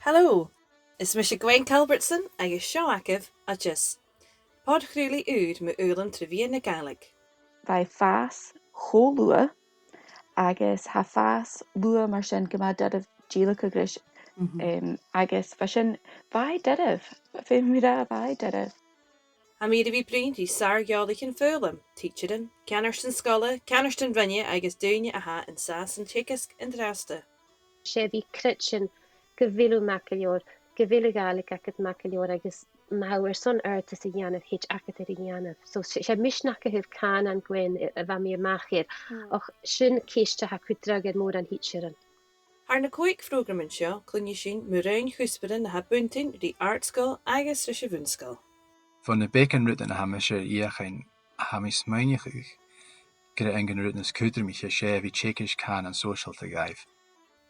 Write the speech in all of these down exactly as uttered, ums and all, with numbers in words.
Hello, is mise Gwen Culbertson agus seo agaibh Oideas, pod-chraoladh ùr mu fhoghlam tro mheadhan na Gàidhlig. Bha e a' fàs cho luath agus tha e a' fàs luath mar sin gu math doirbh dèiligeadh ris. Mhm. Em, agus bha sin, bha e doirbh, feumaidh mi ràdh, bha e doirbh. Tha mi air a bhith a' bruidhinn ri sàr-eòlaichean foghlaim, tidsearan, ceannardan sgoile, ceannardan roinne agus daoine a tha an sàs an teagasg an-dràsta. 'S e a bhith a' creidsinn gu bheil thu math gu leòr, gu bheil a' Ghàidhlig agad math gu leòr agus ma tha thu airson adhartas a dhèanamh, thèid agad air a dhèanamh. So 's e, 's e misneachd a thaobh cànan, Gwen, a, a bha mi a-mach air. Mm. Ach sin ceist a tha a' cur dragh air mòran thidsearan. Thar na còig phrògraman seo, cluinnidh sinn mu raon chuspairean a tha buntainn ri àrd-sgoil agus ris a' bhun-sgoil. Bho na beagan rudan a tha mise air fheuchainn, tha mi a' smaoineachadh gur e aon de na rudan as cudromaiche 's e a bhith a' teagasg cànan sòisealta dhaibh.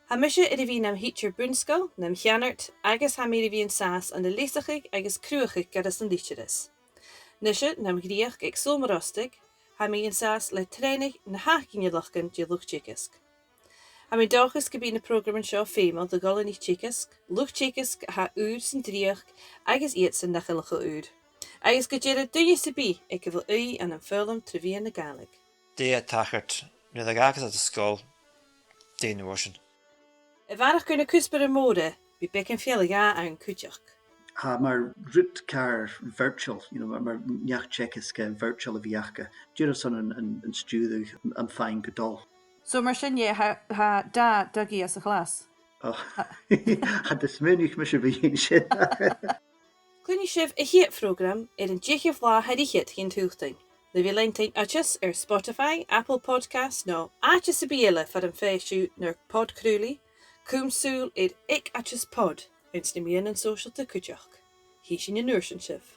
Tha mise air a bhith nam thidsear bun-sgoil, nam cheannard, agus tha mi air a bhith an sàs ann an leasachadh agus cruthachadh goireasan litearrais. Nise, nam dhreuchd aig Sabhal Mòr Ostaig, tha mi an sàs le trèanadh na h-ath-ghinealaichean de luchd-teagaisg. Tha mi an dòchas gum bi na prògraman seo feumail do dh'oileanaich teagaisg, luchd-teagaisg a tha ùr san dreuchd agus iadsan nach eil cho ùr, agus gu dearbh duine sam bith aig a bheil ùidh ann am foghlam tro mheadhan na Gàidhlig. Dè tha a' tachairt nuair a dh'fhàgas iad an sgoil, dè an uair sin? A bharrachd air na cuspairean mòra, bidh beagan fealla-dhà ann cuideachd. Tha mar rud car virtual, you know, mar, mar neach-teagaisg, eh, virtual a bhith aca. Dìreach airson an, an, an stiùireadh am faighinn gu dol. So mar sin dheth, tha, tha dà Dougie sa chlas. Oh. Tha, tha, tha, smaoinich mise bhith sin. Cluinnidh sibh a' chiad phrògram air an deicheamh latha thar fhichead dhen t-Sultain. Le bhith a' leantainn Oideas air Spotify, Apple Podcasts no àite sam bith eile far am faigh sibh nur pod-chraoladh, cùm sùil air Oideas Pod anns na meadhanan sòisealta cuideachd. Chì sinn an uair sin sibh.